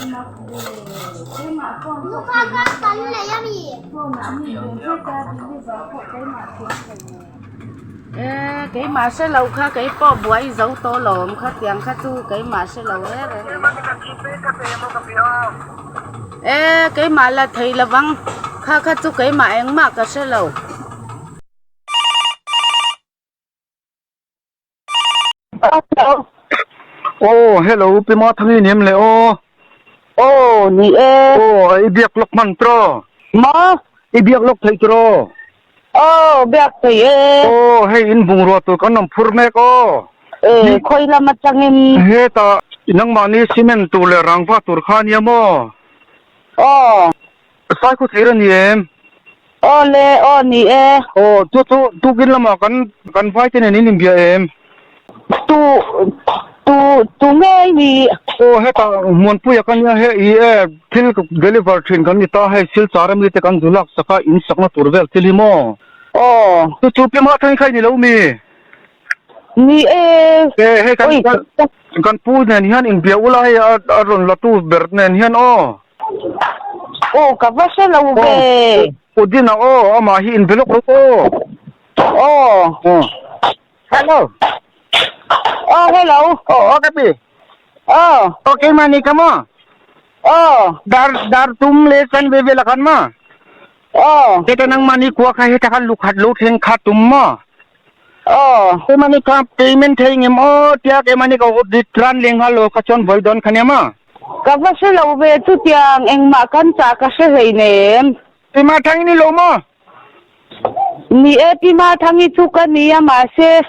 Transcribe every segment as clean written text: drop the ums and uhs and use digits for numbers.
E keimah hre lo kha kei pawh buai zo tawh lawm kha tiang kha chu keimah hre lo reng reng e keimah la thei lovang kha kha chu keimah engmah ka hre lo. Aw hello Pi Mathangi ni em le aw. Aw ni e. Aw i biak lawk hman tiraw? Maw? I biak lawk thei tiraw? Aw biak thei e. Aw hei in bungrua tur kan rawn phur mek aw. E khawi lam atangin. Hetah nangmahni cement tur leh rangva tur kha ania maw? Aw. Saikhaw thlir a ni em? Aw le, aw ni e. Aw, chu chu tukin lamah kan kan vai te nen in inbia em? Tu, tu, tu ngei ni? Aw, hetah Muanpuia ka nia he i e thil deliver thin kan ni ta hei Silchar ami te kan zu lak sak a in sakna tur vel thil hi maw? Aw. Chu chu Pi Mathang kha i ni lo mi? Ni e. E, hei kan kan pu nen hian inbia ula hei a rawn la tu ber nen hian aw. Aw ka va hre lo ve. U Dina aw amah hi inbe lawk lo aw. Aw. Hello. Aw hello. Aw aw ka pi. Aw. Aw keimah ni ka maw? Aw. Dar dar tum le san ve ve la khan maw? Aw. Heta nangmah ni khua kha heta khan lukhat lo thleng kha tum maw? Aw. Keimah ni kha payment thei ngem aw tia keimah ni ka ran leng nghal lo kha chuan vawi dawn kha nia maw? Ka va hre lo ve chutiang engmah kan chah ka hre hleinem. Pi Mathangi ni lo maw? Ni e Pi Mathangi chu ka ni a mahse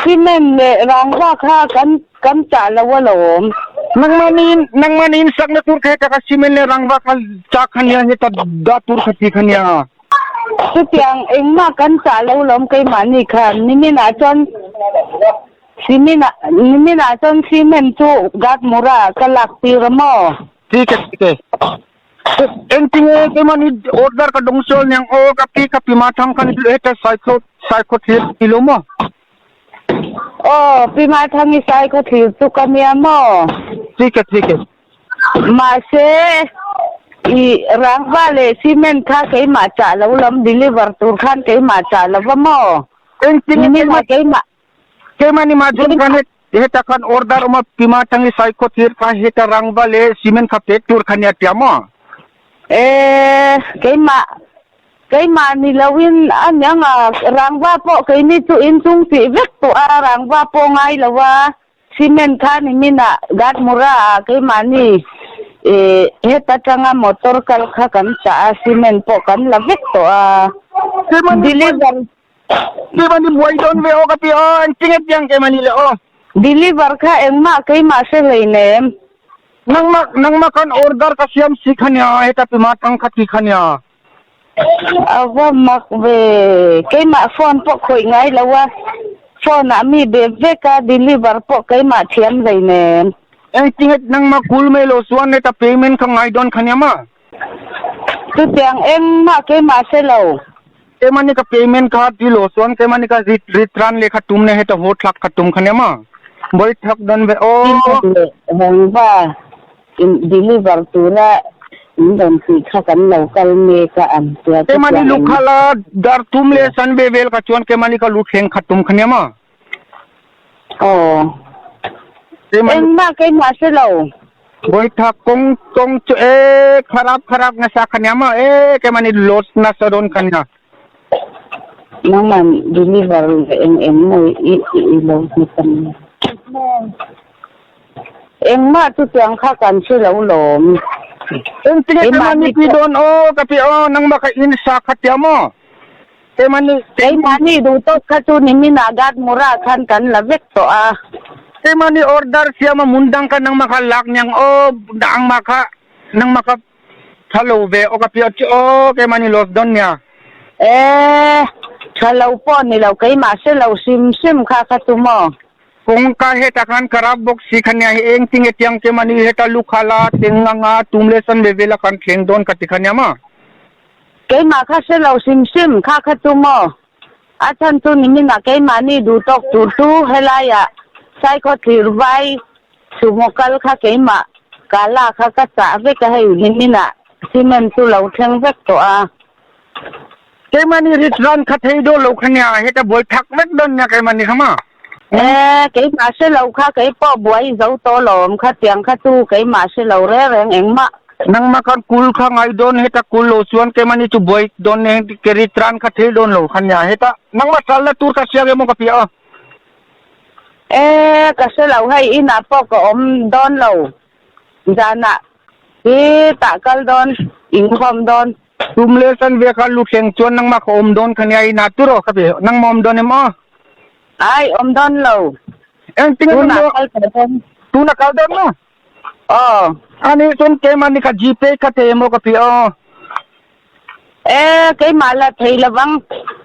cement leh rangva kha kan kan chah lo alawm. Nangmah niin nangmah niin sakna tur kha heta kha cement leh rangva kha chah kha nia heta dah tur kha ti kha nia. Chutiang engmah kan chah lo lawm keimahni khan niminah chuan cement ah niminah chuan cement chu Gatmura ka lak tir a maw? Thik e thik e. Engtinge keimahni order ka dawng sual niang aw ka pi ka pi Mathang khan heta saikhaw saikhaw thlir ti lo maw? Aw pi Mathangi saikhaw thlir chu ka nia maw? Thik e thik e. Mahse i rangva leh cement kha keimah chah lo lam deliver tur khan keimah chah lo va maw? Engtinge Niminah keimah Keimah ni Majun khan heta khan order awm a Pima Thangi Saikhaw thir kha heta rangva leh cement kha pek tur kha nia tia maw? E, keimah keimah ni loin a niang a, rangva pawh keini chu inchung tih vek tawh a, rangva pawh ngai lo a, cement kha niminah Gatmura ah keimahni e heta tanga motor kal kha kan chah a, cement pawh kan la vek tawh a, deliver Keimahni buai dawn ve aw ka ti aw, engtinge tiang keimahni le aw. Deliver kha engmah keimah hre hleinem. Nangmah nangmah khan order ka siam si kha nia, heta pima tang kha ti kha nia. A va mak ve, keimah phone pawh khawih ngai lo a, phone ah mi be vek a, deliver pawh keimah thiam hleinem. Engtinge nangmah kul mai lo chuan heta payment kha ngai dawn kha nia ma. Chutiang engmah keimah hre lo. Keimahni ka payment kha ti lo chuan keimahni ka return leh kha tum ne heta haw thlak kha tum kha nia maw? Vawi thak dawn ve aw. Leh rangva in deliver tura in rawn tih kha kan lo kal mek a an tia Keimahni lu kha la dar tum leh san ve vel kha chuan keimahni ka lu thleng kha tum kha nia maw? Aw. Engmah keimah hre lo. Bawitha kawng kawng chu e kharap kharap nasa kha nia maw e keimahni loss nasa dawn kha nia. Nangman deliver leh eng eng maw i i lo hmu ta mai. Engmah chutiang kha kan hre lo lawm. Engtinge keimahni pi dawn aw ka ti aw nangmah kha in sa kha tia maw. Keimahni Keimahni duh tawk kha chu niminah Gad Mura khan kan la vek tawh a. Keimahni order siam a hmun dang kha nangmah kha lak niang aw nangmah kha nangmah kha tha lo ve aw ka pi aw aw keimahni loss dawn nia. E tha lo pawh ni lo keimah hre lo hrim hrim kha kha chu maw. Kawngka hetah khan kharap bawk si kha nia hi eng tinge tiang keimahni heta lukha la teng anga tum leh san ve vela khan thleng dawn ka ti kha nia maw. Keimah kha hre lo hrim hrim kha kha chu maw? A chhan chu niminah keimahni duh tawk tur chu helaiah Saikhaw thlir vai sumo kal kha keimah Kala kha ka chah vek a hei niminah cement chu lo thleng vek tawh a. Keimahni rit ran kha thei dawn lo kha nia, heta buai thak vek dawn nia keimahni kha ma. E, keimah hre lo kha keipawh buai zo tawh lawm kha tiang kha chu keimah hre lo reng reng engmah. Nangmah khan kul kha ngai dawn heta kul lo chuan keimahni chu buai dawn nia ke rit ran kha thei dawn lo kha nia heta nangmah salna tur kha hria emaw ka piah a. E, ka hre lo hei inah pawh ka awm dawn lo zanah hi tah kal dawn inkhawm dawn. Tum leh san ve kha luthleng chuan nangmah ka awm dawn kha nia inah tur aw ka pe nangmah awm dawn em aw? Ai awm dawn lo. Engtin Tunah kal tawh dawn. Tunah kal dawn maw? Aw. Ani chuan keimah ni kha gpay kha thei emaw ka pe aw. E keimah la thei lovang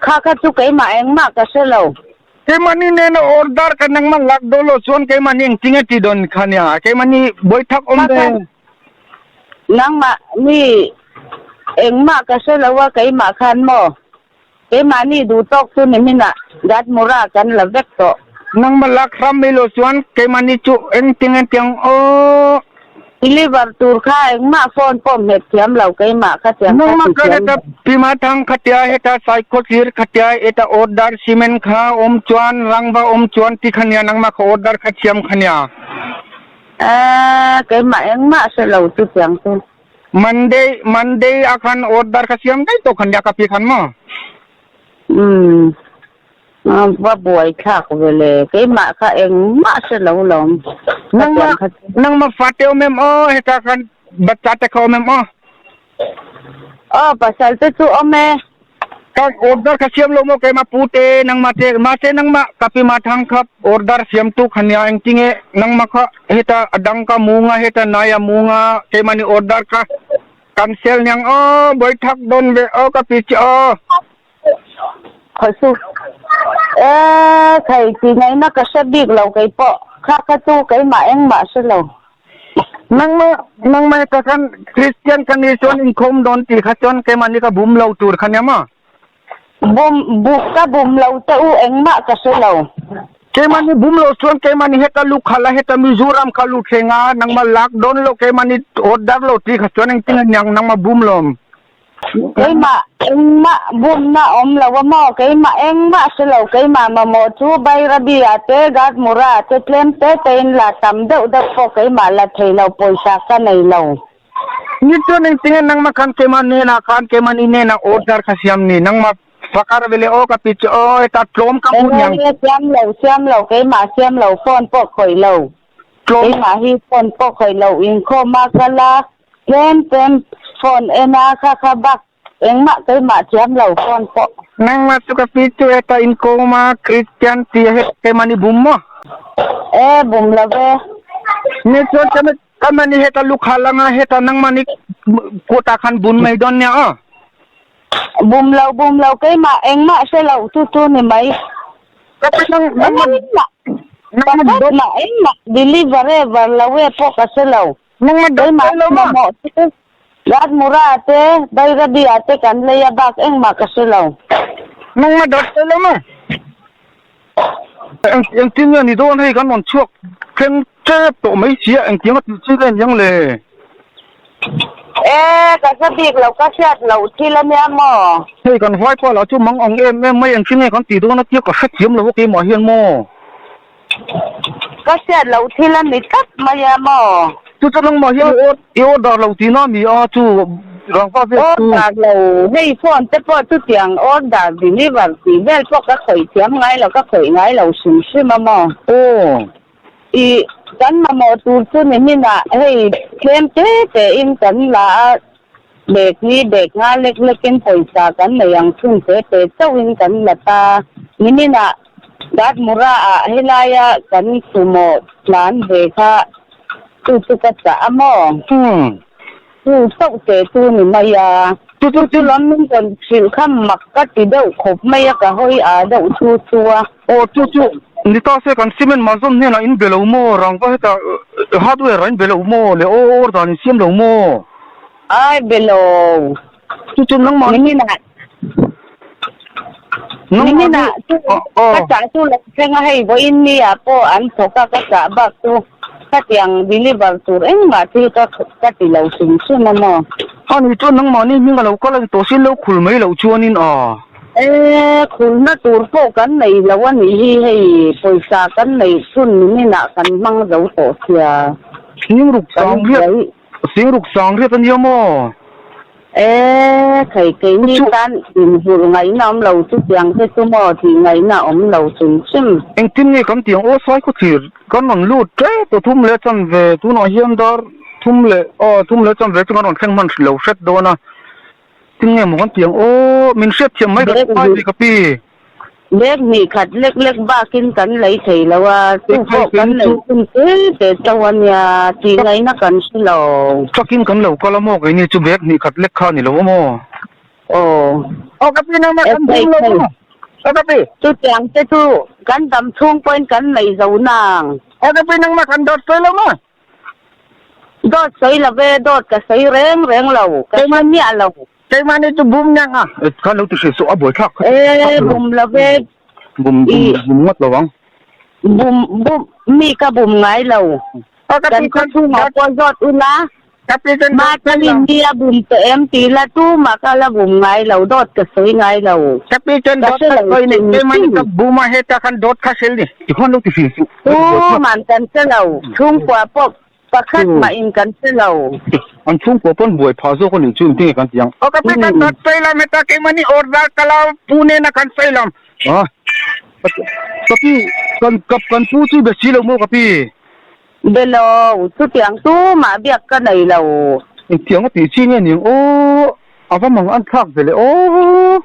kha kha chu keimah engmah ka hre lo. Keimah ni nena order ka nangmah lak dawn lo chuan keimah ni engtin nge ti dawn kha nia keimah ni bawithak awm ve. Nangmah ni engmah ka hre lo a keimah khan maw keimah ni duh tawk chu niminah Gatmura kan la vek tawh. Nangmah lak hram mai lo chuan keimah ni chu engtin nge tiang aw. Deliver tur kha engmah phone pawh hmet thiam lo keimah kha tiang kha Nangmah ti khan thiam heta lo. Pima Thang khatia heta Saikhaw thlir khatia heta order cement kha awm chuan rangva awm chuan ti kha nia nangmah kha order kha thiam kha nia. Eeh keimah engmah hre lo chu tiang chu. Monday Monday a khan order kha siam daih tawh khan nia ka pi khan maw. Umm va buai thlak ve le keimah kha engmah hre lo lawm ka Nangmah tiang kha chu. Nangmah fate awm em aw heta khan bacha te kha awm em aw. Aw pasal te chu awm e. Ka order kha siam lo maw keimah pu te nangmah te mahse nangmah ka pi ma thang kha order siam tu kha nia engtinge nangmah kha heta a dang ka munga heta nai a munga keimah ni order kha cancel niang aw buai thak dawn ve aw ka pi che aw. Khawi chu e thei ti ngaihna ka hre bik lo keipawh kha kha chu keimah engmah hre lo. Nangmah nangmah heta khan Christian ka ni chuan inkhawm dawn tih kha chuan keimahni ka bum lo tur kha nia maw? Bum bu ka bum lo che u engmah ka hre lo. Keimahni bum lo chuan keimahni heta lu khalh a heta Mizoram kha lu thleng a nangmah lak dawn lo keimahni order lo tih kha chuan engtin a niang nangmah bum lawm. Keimah engmah bumna awm lo a maw? Keimah engmah hre lo, keimah mamawh chu Bairabi-ah te, Gatmura-ah te tlem te tein la tam deuh deuh pawh keimah la thei lo, pawisa ka nei lo. Ni chuan engtinge nangmah khan keimah hnenah khan keimah ni hnenah order kha siam ni, nangmah fakar vele aw ka pi che aw heta tlawm ka hmuh niang. Enge siam lo, siam lo, keimah siam lo, phone pawh khawih lo, keimah hi phone pawh khawih lo, inkhawm a kal a, Tlem tlem phone en a kha kha bak engmah keimah thiam lo phone pawh. Nangmah chu ka pi chu heta in kawm a Christian ti a het keimah ni bum maw? E bum lo ve. Ni chuan ka ka mah ni heta lukhal anga heta nangmah ni kawtah khan bun mai dawn nia aw. Bum lo bum lo keimah engmah hre lo chu chu ni mai. Ka pi nang nangmah Engmah nangmah pakhat mah engmah deliver e var lo e pawh ka hre lo. Nangmah dawt Keimah thei lo maw? mamawh te, Latmura te, Bairabia te kan lei a bak engmah ka hre lo. Nangmah dawt thei lo maw? Eng engtin nge ni dawn hei kan rawn chhuak thleng tep tawh mai sia engtiang a tih chi nge niang le? E, ka hre bik lo, ka hriat loh thil a nia maw? Hei kan vaipa lah chu mang ang em em mai engtin nge kan tih dawn a tia ka hrethiam lo a keimah hian maw? Ka hriat loh thil a ni tlat mai a maw? Chu chu nangmah hian i order lo tihna a ni a, chu rangva vel chu. Order lo, hei phone te pawh chutiang order deliver tih vel pawh ka khawih thiam ngai lo, ka khawih ngai lo hrim hrim a maw? Aw. I kan mamawh tur chu ni hminah hei tlem te te in kan la a, bag hi bag nga lek lek in pawisa kan nei ang chhun te te chauh in kan la ta, ni hminah Dartmura ah helaia kan sumo tlan ve kha chu chu ka chah a maw? Chu chauh te chu ni mai a. Chu chu Chu lam min rawn hrilh kha mak ka ti deuh khawp mai a, ka hawi ah deuh chu chu a. Aw chu chu ni ta se kan cement mazawm hnenah in be lo maw rangva heta hardware ah in be lo maw leh aw aw dan in siam lo maw? Ai be lo. Chu chu nangmah Niminah Niminah chu ka chah chu lo thleng a hei vawiin ni ah pawh an thawk a ka chah bak chu. Khatiang deliver tur engmah thil ka ka ti lo hrim hrim a maw? Ani chuan nangmahni hming a lo kal a ni tawh sin lo khul mai loh chuanin a. E, khulna tur pawh kan nei lo a nih hi hei pawisa kan neih chhun niminah kan hmang zo tawh sia. Singruk Kan sang riat buai. Singruk sang riat a nia maw? E, thei keini tan inhulh ngaihna awm lo chutiang te chu maw tih ngaihna awm lo hrim hrim. Engtin nge kan tiang aw sai khawthlir kan rawn lut tep a thum leh chanve tunah hian dar thum leh aw thum leh chanve chu kan rawn thleng hman lo hret dawn a tin nge maw kan tiang aw min hriat thiam mai ka ngai ve ka pi. Lek hnih khat lek lek bakin kan lei thei lo a, chu pawh kan neih hun te te chauh a nia, tih ngaihna kan hre lo. Truck-in kan lo kal a maw keini chu bag hnih khat lek kha a ni lo a maw? Aw. Aw ka pi nangmah kan bum lo maw? Aw ka pi. Chutiang te chu kan dam chhung pawhin kan nei zo nang. Aw ka pi nangmah kan dawt sawi lo maw? Dawt sawi lo ve, dawt ka sawi reng reng lo, ka hre miah lo. Keimahni chu bum nia nga. Khan lo ti hrih suh a buaithlak kha. E bum lo ve. Bum bum bum ngawt lo ang. Bum bum mi ka bum ngai lo. Kan khaw chhungah pawh zawt ula. Ma tangin mi a bum tawh em ti la tu mah ka la bum ngai lo dawt ka sawi ngai lo. Ka pi chuan dawt ka sawi ni keimahni ka bum a heta khan dawt kha hril ni. Tikhan lo ti hrih suh. Tu man kan hre lo chhungkua pawh Pakhat mah in kan hre lo. An chhungkua pawn buai phah zawk a nih chu engtin nge kan ti ang. Aw ka pi kan dawt sawi lam heta keimahni order ka lo pu nena kan sawi lam. A ka pi kan ka kan pu chu be si lo maw ka pi. Be lo, chutiang tu mah biak ka nei lo. Engtiang a tih chi nge niang aw a va mang an thlak ve le aw.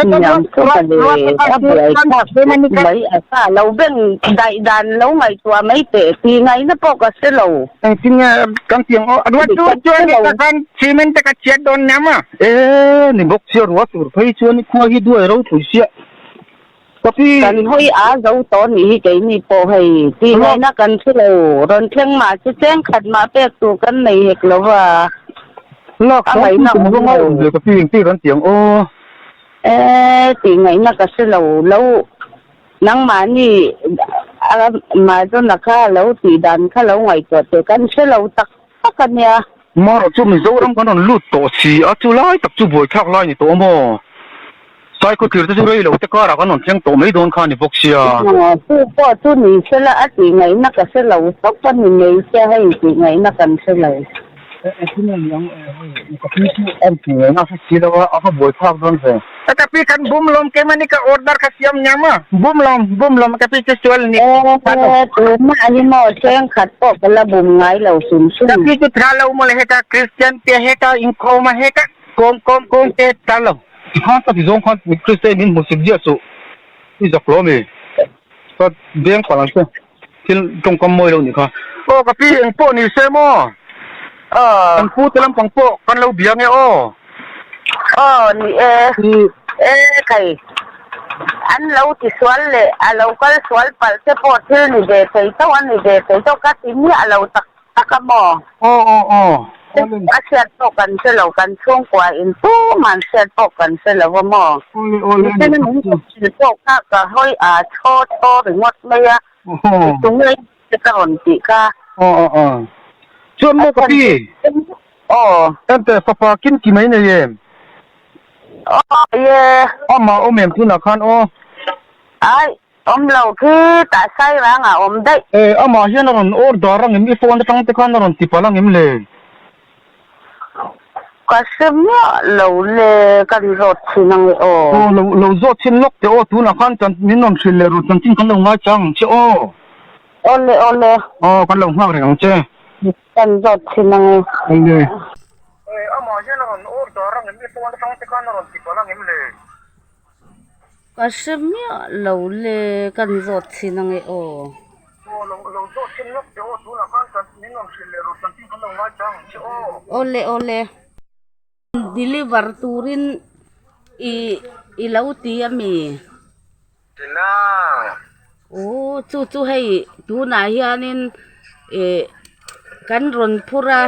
Niam chu ka le, a buai thlak mai a sa lo beng daih dan lo ngaihtuah mai teh ti ngaihna pawh ka hre lo. Engtin nge kan tiang aw ruat chu chuan i ka khan cement te ka chhiat dawn nia maw? E ni bawk sia ruah tur phei chuan i khua hi duai ropui sia ka pi. Kan hawi a zo tawh nih hi keini pawh hei ti ngaihna kan hre lo rawn thleng mah se cheng khat mah pek tur kan nei hek lo va. Lak A sang ngaihna chu awm kum anga lo. awm ve ka pi engtir an tiang aw. E tih ngaihna ka hre lo lo nangmahni a Mazona kha lo tih dan kha lo ngaihtuah teh kan hre lo tak tak a nia. Marawh chu Mizoram kan rawn lut tawh si a chu lai tak chu buaithlak lai ni tawh maw? Saikhaw thlir te chu rei lo te karah kan rawn thleng tawh mai dawn kha a ni bawk sia. Chu pawh chu ni sela a tih ngaihna ka hre lo tawp a ni mai sia hei tih ngaihna kan hre lo. Engtin nge ni ang hei ka pi chu a tih ngaihna a hre si lo a, a va buaithlak dawn ve. Ka pi kan bum lawm keimahni ka order kha siam nia maw? Bum lawm bum lawm ka pi chu sual ni. Ee tunah hi maw chengkhat pawh ka la bum ngai lo hrim hrim. Ka pi chu tha lo maw le heta Kristian te heta inkhawm a heta kawm kawm kawm te tha lo. Ti khan ka ti zawng khan Kristian min hmu sik ziah suh i zak lo ami? Ka veng palh ang che thil tawngkam mawi lo nih kha. Aw ka pi eng pawh ni se maw? Aw. Kan pu te lampang pawh kan lo bia nge aw? Aw ni e. E kai an lo ti sual leh a lo kal sual palh te pawh thil ni ve thei chauh a ni ve thei chauh ka ti miah lo tak Tak a maw? Aw aw aw. A hriat pawh kan hre lo, kan chhungkua in tumah an hriat pawh kan hre lo a maw? Awle awle a Nichina min ni. hrilh pawh kha ka hawi a thaw thaw ringawt mai a, tunge ka rawn tih kha. Aw aw aw. Chuan maw ka pi? Aw. Enteh fapa kin ki mai nei em? Aw ye. Amah awm em tunah khan aw. Ai Awm lo khi tah sai rang a awm daih. E, amah hian a rawn order ang em? I phone atang te khan a rawn ti palh ang em le? Ka hre miah lo le, kan zawt chhin ang e aw. Aw, lo lo zawt chhin lawk teh aw, tunah khan chan min rawn hrilh leh rawh, chanchin kan lo ngaichang ang che aw. Awle awle. Aw, kan lo nghak reng ang che. Kan zawt chhin ang e. Awle. E, amah hian a rawn order ang em? I phone atang te khan a rawn ti palh ang em le? Ka hre miah lo le, kan zawt chhin ang e aw. Aw, lo lo zawt chhin lawk teh aw, tunah khan chan min rawn hrilh leh rawh, chanchin kan lo ngaichang ang che aw. Awle awle, deliver turin i i lo ti a mi? Tina. Aw, chu chu hei tunah hianin ih kan rawn phur a.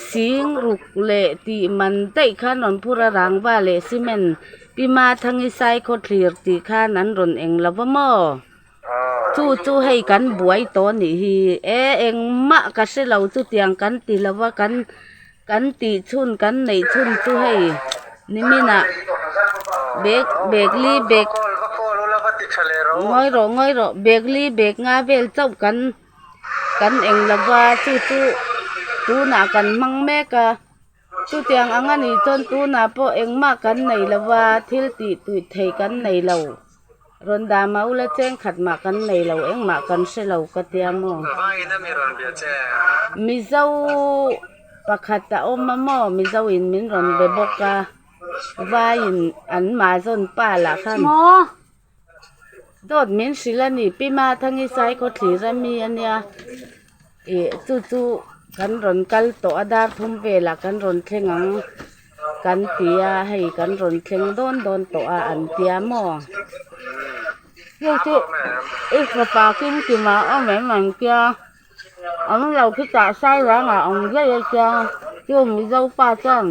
Sing ruk leh tih man daih khan rawn phur a rangva leh cement pi Mathangi Saikhaw thlir tih khan an rawn eng lo va maw? Chu chu hei kan buai tawh a nih hi e engmah ka hre lo chutiang kan ti lo va kan kan tih chhun kan neih chhun chu hei niminah bag bag li bag ngawi rawh ngawi rawh bag li bag nga vel chauh kan kan eng lo va chu chu tunah kan hmang mek a. Chutiang ang a nih chuan tunah pawh engmah kan nei lo va, thil tih tuih thei kan nei lo. Rawn dah mah ula cheng khat mah kan nei lo, engmah kan hre lo ka tia maw? Mizo pakhat a awm a maw? Mizo in min rawn be bawk a, vaiin an mahzawn pa lah khan dawt min hrilh a ni, Pi Mathangi Saikhawthlir a mi a nia. Ih chu chu kan rawn kal tawh a dar thum velah kan rawn thleng ang kan ti a hei kan rawn thleng dawn dawn tawh a an tia maw chu chu i fapa kim kim ah a awm em an tia awm lo khi tah sai rang ah a awm daih a tia chu mizo pa chuan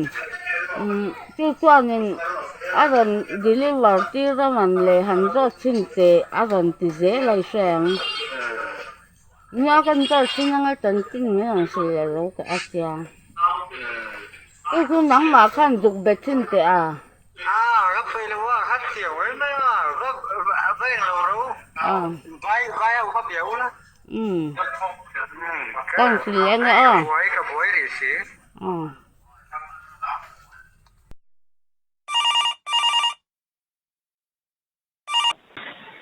umm chu chuanin a rawn deliver tir a man leh han zawt chhin teh a rawn ti zel a i hre ang. Nia kan kal thin anga chanchin mai ang hrilh leh lo ka a tia. Hei chu nangmah khan zuk be thin teh a. Umm ka han hrilh leh ange aw.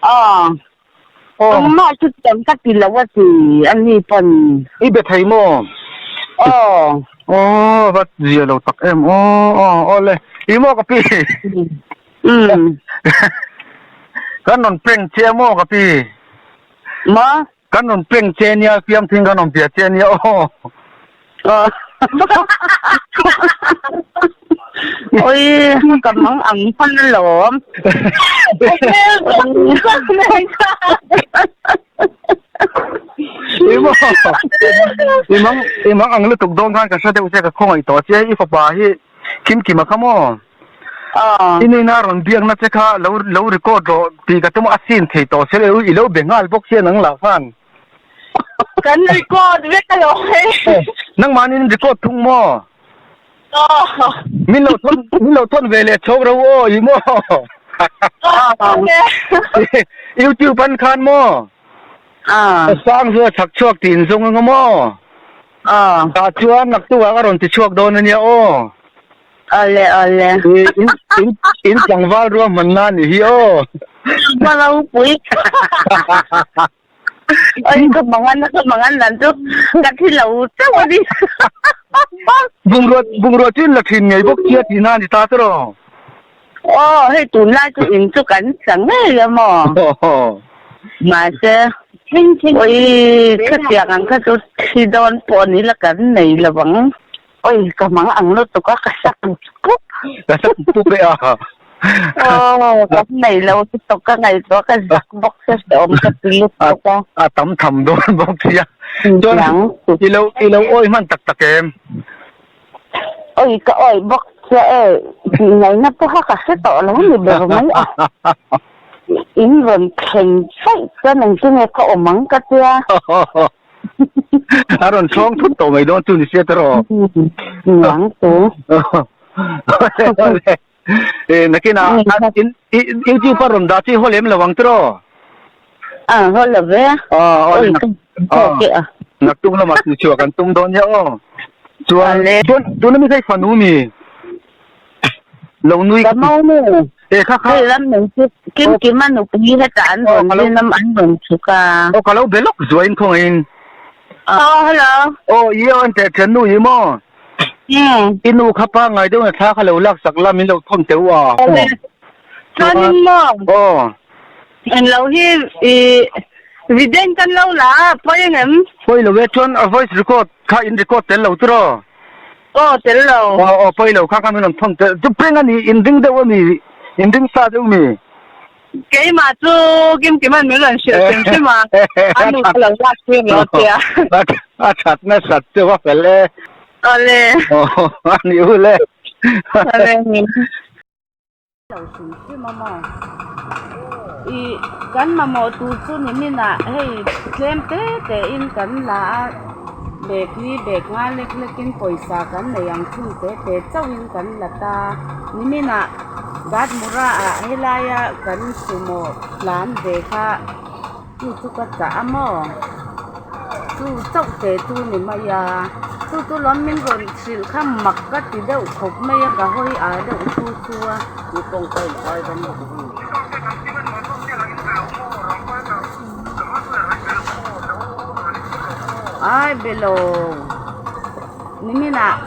Aw, engmah chu tam ka ti lo a ti a ni pawn. I be thei maw? Aw. Aw, va zia lo tak em aw, aw, aw le. I maw ka pi? Umm. Kan rawn prank che maw ka pi? Maw? Kan rawn prank che nia, fiam thing kan rawn bia che nia aw. Aw. Oi, ka mang ang hman alawm. I maw? I mang i mang ang lutuk dawn khan ka hre deuh che ka khawngaih tawh che i fapa hi Kim Kima kha maw? Aw. I nuna rawn biakna che kha lo lo record rawh tih ka tum a sin thei tawh se le i lo be nghal bawk hian ang lah khan. Kan record vek alo hei. Nangmahni in record thung maw? Aw. Min lo thawn min lo thawn ve leh chhawk ro aw i maw? Aw. YouTube an khan maw? Aw. Sang chu a chhak chhuak tih in zawng anga maw? Aw. Tah chuan naktuk ah ka rawn ti chhuak dawn ania aw. Awle awle. In in in tlangval ruahman na nih hi aw. Ka ropui. Oi ka mangan ka mangan dan chu ka thi lo chauh a ni. Bungrua bungrua chu in la thin ngei bawk sia tih na a ni ta chu rawh. Aw hei tunlai chu in chu kan sa ngei a maw. Mahse oi khatiang ang kha chu thi dawn pawh ni la kan nei lo ang. Oi, ka mang ang lutuk a, ka sak pup. Ka sak pup e a. Aw, ka nei lo lutuk ka ngaihtuah ka zak bawk se hrehawm ka ti lutuk a. A tam tham dawn bawk sia. Chuan i lo i lo awi hman tak tak em? Oi, ka awi bawk sia e, tih ngaihna pawha ka hre tawh lo ni ber mai a. In rawn thleng chaih chuan engtin nge ka awm ang ka tia. A rawn chhawng thut tawh mai dawn chu ni sia tawh. Niang chu. E nakinah YouTube a rawn dah chi haw lem lo ang tiraw? A haw lo ve. Aw aw naktuk lamah tih chhuah kan tum dawn nia aw. Chuan chuan tuna mi kha i fanu mi? Lo nui Ka mau nu. E kha kha. Hei lam nei chu Kim Kima nupui hetah an rawn zin a an rawn chhuk a. Aw ka lo be lawk zuain khawngaihin. Aw hello. Aw i aw an teh thian nu i maw? Umm. I nu kha pangngai deuh na thla kha lo lak sak la min lo thawm teuh a. Chuanin maw? Aw. Eng lo hi i video kan lo la a pawi engem? Pawi lo e chuan a voice record kha in record tel lo tiraw? Aw tel lo. Aw aw pawi lo kha kha min rawn thawn tel chu peng a ni in ring deuh a mi in ring sa deuh mi. Keimah chu Kim Kima'n min rawn hrilh hrim hrim a, a nu ka lo lak tir lo tia. A that nasat chu va fel e. Awle. Aw a ni u le. Awle. Lo hrim hrim a maw? Ih kan mamawh tur chu nimin ah hei tlem te te in kan la a bag hi bag nga lek lek in pawisa kan nei ang thung te te chauh in kan la ta nimin ah Batmura ah helai a kan sumo tlan ve kha chu chu ka chah a maw chu chauh te chu ni mai a chu chu lawm min rawn hrilh kha mak ka ti deuh khawp mai a ka hawi ah deuh chu chu a. Ai belo nimin ah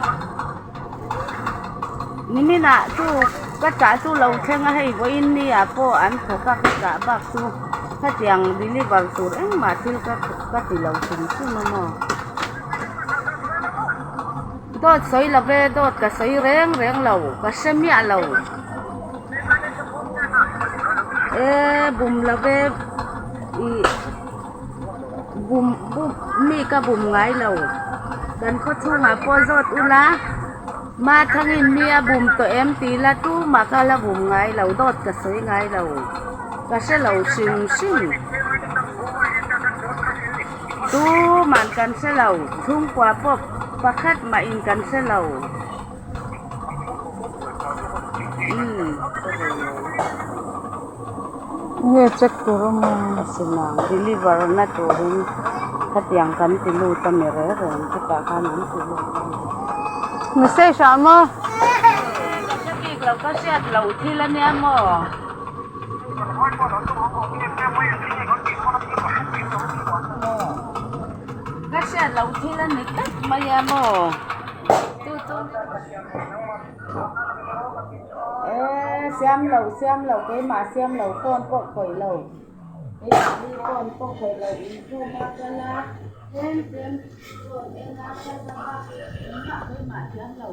nimin ah chu ka chah chu lo thleng a hei vawiin ni ah pawh an thawk a ka chah bak chu khatiang deliver tur engmah thil ka ka ti lo hrim hrim a maw dawt sawi lo ve dawt ka sawi reng reng lo ka hre miah lo e bum lo ve ih bum bum mi ka bum ngai lo kan khaw chhungah pawh zawt ula Mathangin mi a bum tawh em tih la tumah ka la bum ngai lo dawt ka sawi ngai lo ka hre lo hrim hrim tumah kan hre lo chhungkua pawh pakhat mah in kan hre lo. Nge check tur awm a? Sinang deliver na turin khatiang kan ti lut a mi reng reng chutah khan an ti lut a ni. Message ah maw? Ka hre bik lo ka hriat loh thil a nia maw? Ka hriat loh thil a ni tlat mai a maw? Chu chu Eee siam lo siam lo keimah siam lo phone pawh khawih lo keimah hi phone pawh khawih lo inkhawm a kal a tlem tlem phone en a kal a engmah keimah thiam lo.